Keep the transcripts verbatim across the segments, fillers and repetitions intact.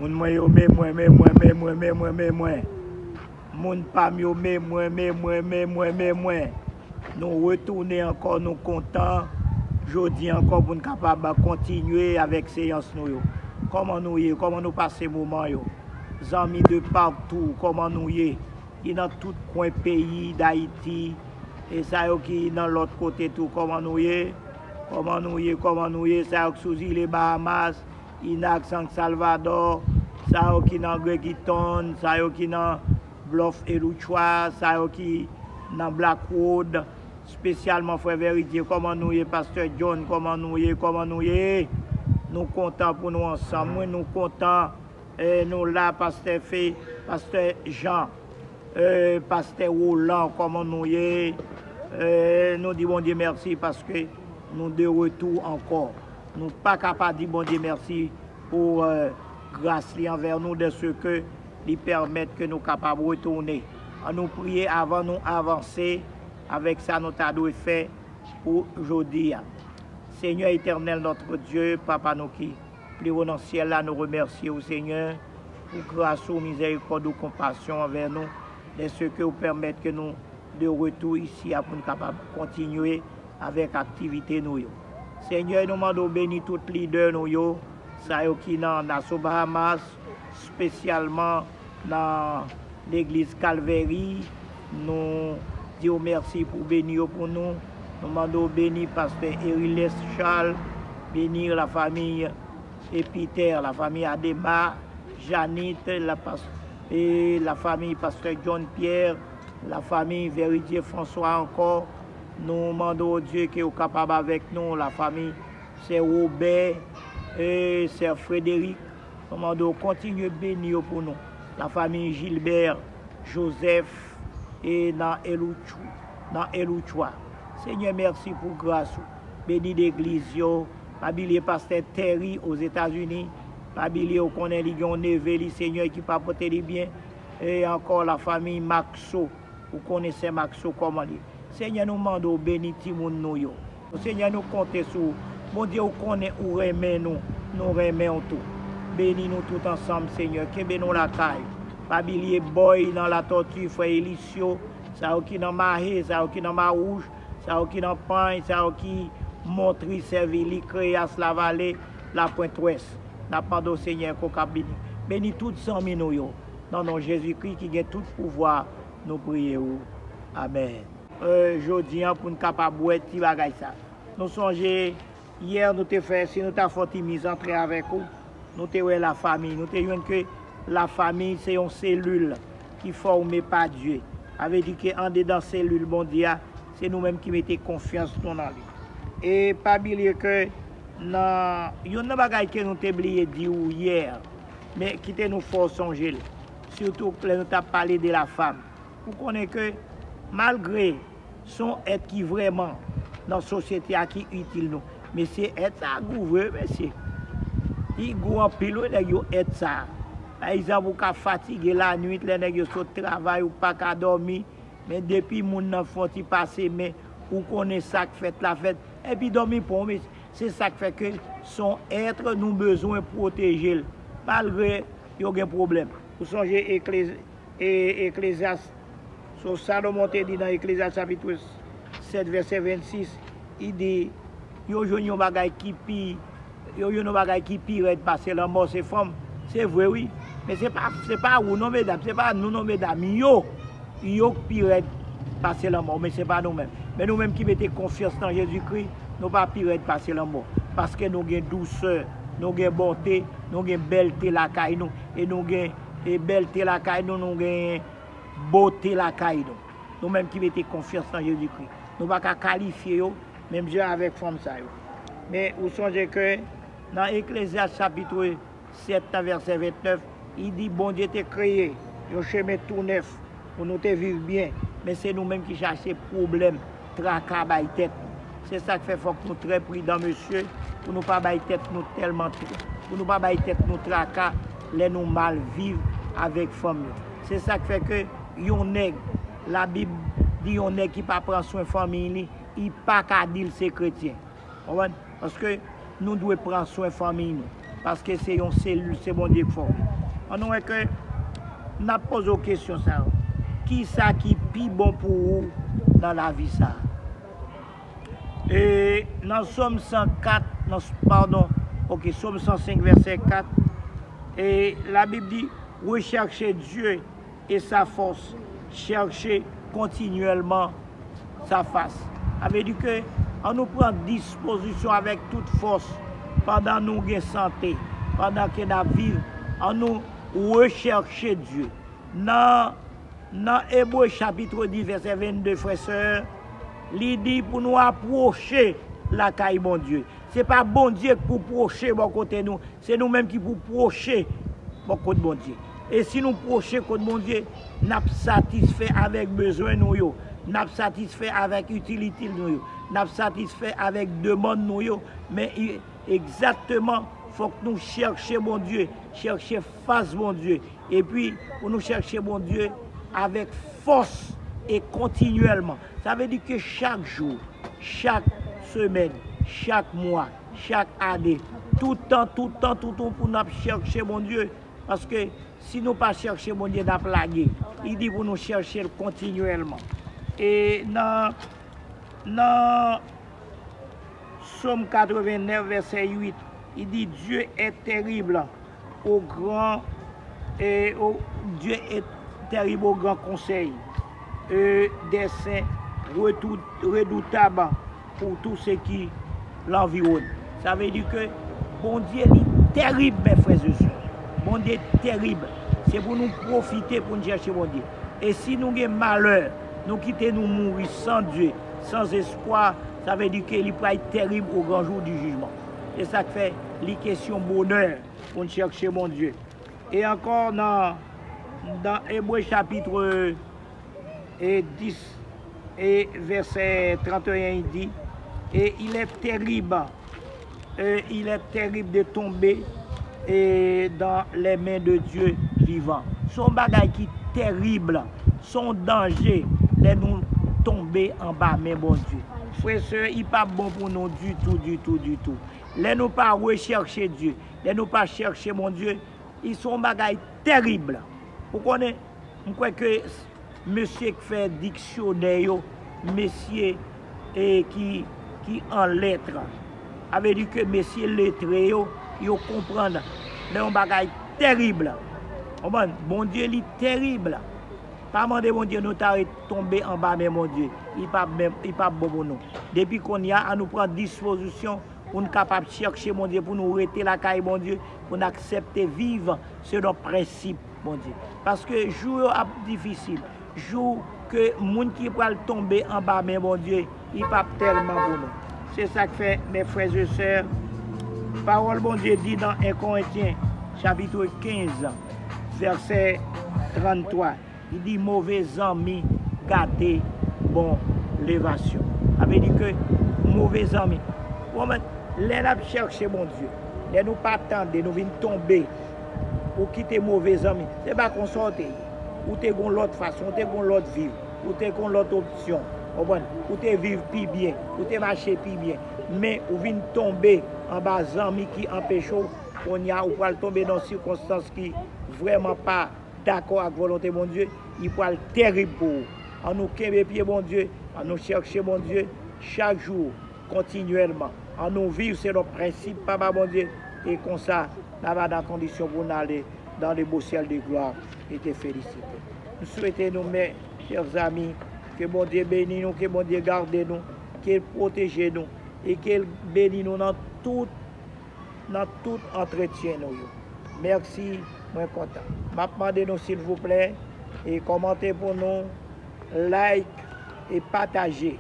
Moun mwen yo, men mwen, men mwen, men mwen, men mwen, men mwen. Moun pa m yo, men mwen, men mwen, men mwen, men mwen. Nou retounen ankò, nou kontan. Jodi ankò pou n kapab kontinye avèk seyans nou yo. Kòman nou ye? Kòman nou pase moman yo? Zanmi de patou, kòman nou ye? Ki nan tout kwen peyi Dayiti, e sa yo ki nan lòt kote tou, kòman nou ye? Kòman nou ye? Kòman nou ye? Sa yo ki sou zile Bahamas, Inac, San Salvador, sa yo ki nan Greggington, sa yo ki nan Bluff Ellicourt, sa yo ki nan Blackwood, espesyalman frè Veridye, kòman nou ye? Pastè John, kòman nou ye? Kòman nou ye? Nou kontan pou nou ansanm, wi, nou kontan. E nou la, Pastè Fe, Pastè Jean, e, Pastè Roland, kòman nou ye? E, nou di Bondye mèsi paske nou de retou ankò. Nou pa ka pa di Bondye mèsi pou, e, gras li anvè nou, dèske li pèmèt ke nou kapab retounen. Ann nou priye avan nou avanse avèk sa nou ta dwe fè pou jodi a. Senyè etènèl, notre Dieu, Papa nou ki pi wo nan syèl la, nou remèsye w, Senyè, pou gras ou, mizèrikòd ou, konpasyon anvè nou, dèske ou pèmèt ke nou de retou isi a pou n kapab kontinye avèk aktivite nou yo. Senyè, nou mande w beni tout lidè nou yo, sa yo ki nan Nassau Bahamas, espesyalman nan legliz Kalvèri. Nou di w mèsi pou beni yo pou nou. Nou mande w beni pastè Eriles Charles, beni lafanmi Epitè, lafanmi Adema, Janit, la pas-, e lafanmi pastè John Pierre, lafanmi Veridye François ankò. Nou mande w, Dye, ke w kapab avèk nou, lafanmi sè Wobè, e sè Frederic. Nou mande w kontinye beni yo pou nou. Lafanmi Gilbert, Joseph, e nan Elouchou, nan Elouchwa. Senyè, mèsi pou gras ou. Beni legliz yo. Pa bliye pastè Terry Ozetazini. Pa bliye, ou konnen li gen yon neve li, Senyè, ki pa pote li byen. E ankò lafanmi Maxo. Ou konnen sè Maxo kòman li ye. Senyè, nou mande w beni timoun nou yo. Senyè, nou konte sou ou. Bondye, ou konnen ou renmen nou, nou renmen w tou. Beni nou tout ansanm, Senyè. Kenbe nou lakay ou. Pa bliye Boy nan Latòti, frè Elisyo, sa yo ki nan Mahe, sa yo ki nan Mawouj, sa yo ki nan Pany, sa yo ki Montri, Sèvili, Kreyas, Lavale, Lapwentwès. N ap mande w, Senyè, ke w kab beni. Beni tout zanmi nou yo. Nan non Jezikri ki gen tout pouvwa, nou priye w. Amèn. E, jodi a, pou n kapab wè ti bagay sa. Nou sonje, yè, nou te fè, si nou ta fè yon ti mizantrè avèk ou, nou te wè lafanmi. Nou te jwenn ke lafanmi se yon selil ki fòme pa Dye. Sa vle di ke andedan selil Bondye a, se nou menm ki mete konfyans nou nan li. E pa bliye ke nan youn nan bagay ke nou te bliye di w yè, men kite nou fè w sonje l, sitou lè nou t ap pale de lafanm. Ou konnen ke malgre se yon èt ki vrèman nan sosyete a ki itil nou, mesye, èt sa a gou vre, mesye. Li gou anpil, wi, nèg yo, èt sa a. Pa egzanp, ou ka fatige lannuit, lè nèg yo sot travay, ou pa ka dòmi, men depi moun nan fè yon ti pase men, ou konnen sa k fèt la fèt, epi dòmi pon, mesye. Se sa k fè ke se yon èt nou bezwen pwoteje l, malgre yo gen pwoblèm. Ou sonje Eklezi-, e, Eklezyas, so Salomon te di nan Eklezyas chapit sèt, vèsè vennsis, li di, yo jwenn yon bagay ki pi, yo jwenn yon bagay ki pi rèd pase lanmò, se fanm. Se vre, wi. Men se pa, se pa ou non, medam, se pa nou non, medam. Yo, yo k pi rèd pase lanmò, men se pa nou menm. Men nou menm ki mete konfyans nan Jezikri, nou pa pi rèd pase lanmò. Paske nou gen dousè, nou gen bonte, nou gen bèlte lakay nou, e nou gen, e bèlte lakay nou, nou gen bote lakay nou. Nou menm ki mete konfyans nan Jezikri. Nou pa ka kalifye yo, menm jan avèk fanm sa yo. Men ou sonje ke nan Eklezyas chapit sèt nan vèsè vennèf, li di Bondye te kreye yon chemen tou nèf pou nou te viv byen, men se nou menm ki chache pwoblèm, traka bay tèt nou. Se sa k fè fòk nou trè pridan, mesye, pou nou pa bay tèt nou tèlman tr-, pou nou pa bay tèt nou traka lè nou mal viv avèk fanm yo. Se sa k fè ke yon nèg, Labib di yon nèg ki pa pran swen fanmi li, li pa ka di l se kretyen. Konprann? Paske nou dwe pran swen fanmi nou. Paske se yon selil, se Bondye k fòme. Ann nou wè ke n ap poze w kesyon sa yo. Kisa ki pi bon pou ou nan lavi sa a? E nan Sòm san kat, nan, padon, ok, Sòm san senk, vèsè kat, e Labib di, recherchez Dieu et sa force, cherchez continuellement sa face. Sa vle di ke ann nou pran dispozisyon avèk tout fòs pandan nou gen sante, pandan ke n ap viv, ann nou rechèche Dye. Nan, nan Ebre chapit dis vèsè vennde, frè, sè, li di pou nou apwoche lakay Bondye. Se pa Bondye k pou pwoche bò kote nou, se nou menm ki pou pwoche bò kot Bondye. E si nou pwoche kot Bondye, n ap satisfè avèk bezwen nou yo, n ap satisfè avèk itilite nou yo, n ap satisfè avèk demann nou yo. Men i- egzakteman, fòk nou chèche Bondye, chèche fas Bondye. Epi, pou nou chèche Bondye avèk fòs e kontinyèlman. Sa vle di ke chak jou, chak semèn, chak mwa, chak ane, tout tan, tout tan, tout tan pou n ap chèche Bondye. Paske si nou pa chèche Bondye, n ap lage. Li di pou nou chèche l kontinyèlman. E nan, nan Sòm katrevennèf, vèsè uit, li di, Dieu est terrible au grand, et au, Dieu est terrible au grand conseil, et des saints retou- redoutables pour tous ceux qui l'environnent. Sa vle di ke Bondye li terib, mes frères et sœurs. Bondye terib. Se pou nou pwofite pou n chèche Bondye. E si nou gen malè, nou kite nou mouri san Dye, san espwa, sa vle di ke li pral terib au grand jour du jugement. Se sa k fè li kesyon bonè pou n chèche Bondye. E ankò nan, nan Ebre chapit e dis e vèsè tranteyen, li di, et il est terrible, et il est terrible de tomber et dans les mains de Dieu vivant. Se yon bagay ki terib, se yon danje lè nou tonbe anba men Bondye. Frè, sè, li p ap bon pou nou ditou, ditou, ditou. Lè nou pa rechèche Dye, lè nou pa chèche Bondye, li se yon bagay terib. Ou konnen, m kwè ke mesye k fè diksyonè yo, mesye, e, ki, ki an lèt, sa vle di ke mesye letre yo, yo konprann lè yon bagay terib. Konprann? Bondye li terib. Pa mande Bondye nou ta ret tonbe anba men Bondye. Li p ap menm, li p ap bon pou nou. Depi kounye a, ann nou pran dispozisyon pou n kapab chèche Bondye, pou nou rete lakay Bondye, pou n aksepte viv selon prensip Bondye. Paske jou yo ap difisil. Jou ke moun ki pral tonbe anba men Bondye, li p ap tèlman pou nou. Se sa k fè, mes frères et sœurs, pawòl Bondye di nan en Korentyen, chapit kenz, vèsè tranntwa. Li di, move zanmi gate bon levasyon. Sa vle di ke move zanmi. Ou konprann? Lè n ap chèche Bondye, lè nou pa tande, nou vin tonbe, ou kite move zanmi. Se pa konsa w te ye. Ou te gon lòt fason, ou te gon lòt vi, ou te gon lòt opsyon. Konprann? Ou te viv pi byen, ou te mache pi byen. Men ou vin tonbe anba zanmi ki anpeche w. Kounye a, ou pral tonbe nan sikonstans ki vrèman pa dakò ak volonte Bondye, li pral terib pou ou. Ann nou kenbe pye Bondye, ann nou chèche Bondye chak jou, kontinyèlman. Ann nou viv selon prensip Papa Bondye, e konsa, n a va nan kondisyon pou n ale dans le beau ciel de gloire et te féliciter. M swete nou, mes chers amis, ke Bondye beni nou, ke Bondye gade nou, ke l pwoteje nou, e ke l beni nou nan tout nan tout antretyen nou yo. Mèsi, mwen kontan. M ap mande nou, silvouplè, e kòmante pou nou, like e pataje.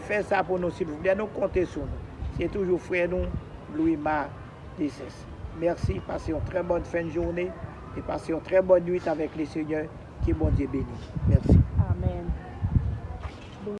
Fè sa pou nou, silvouplè. Nou konte sou nou. Se toujou frè nou, Louis Mar Desès. Mèsi, pase yon trè bòn fen de jounen e pase yon trè bòn nwit avèk le Senyè. Ke Bondye beni. Mèsi.